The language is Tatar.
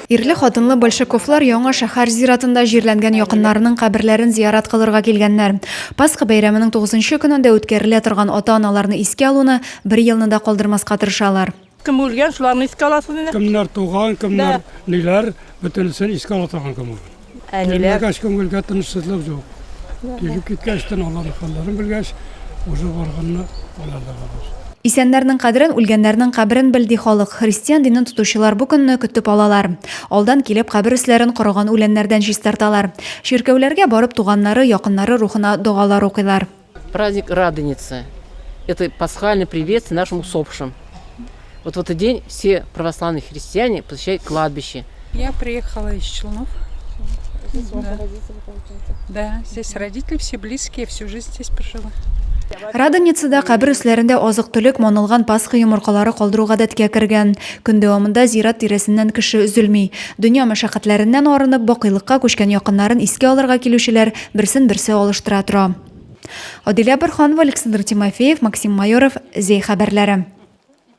Ирле-хатынлы Большаковлар Яңа шәһәр зиратында җирләнгән якыннарының каберләрен зиярат кылырга килгәннәр. Пасха бәйрәменең тугызынчы көнендә үткәрелә торган ата-аналарны искә алуны бер елны да калдырмаска тырышалар. Кем үлгән, шуларны искә аласыз инде. Кемнәр туган, кемнәр ниләр, бөтенесен искә ала торган көн ул. Әниләр. Килмәгәч күңелгә тынычсызлык юк. Килеп киткәч, аларның хәлләрен белгәч, уже барганны алар да барыр. Исәннәрнең кадерен, үлгәннәрнең каберен бел, ди халык. Христиан динен тотучылар бу көнне көтеп алалар. Алдан килеп, кабер өсләрен корыган үләннәрдән чистарталар. Чиркәүләргә барып, туганнары, якыннары рухына догалар укыйлар. Праздник Радоницы. Это пасхальный приветствие нашим усопшим. Вот в этот день все православные христиане посещают кладбище. Я приехала из Челнов. Здесь да. ваши родители, получается? Да, здесь родители все близкие, всю жизнь здесь прожила. Радоницада кабер өсләрендә азык-төлек, манылган Пасха йомыркалары калдыру гадәткә кергән. Көн дәвамында зират тирәсеннән кеше өзелми. Дөнья мәшәкатьләреннән арынып, бакыйлыкка күчкән якыннарын искә алырга килүчеләр берсен-берсе алыштыра тора. Адилә Борһанова, Александр Тимофеев, Максим Майоров, Зәй хәбәрләре.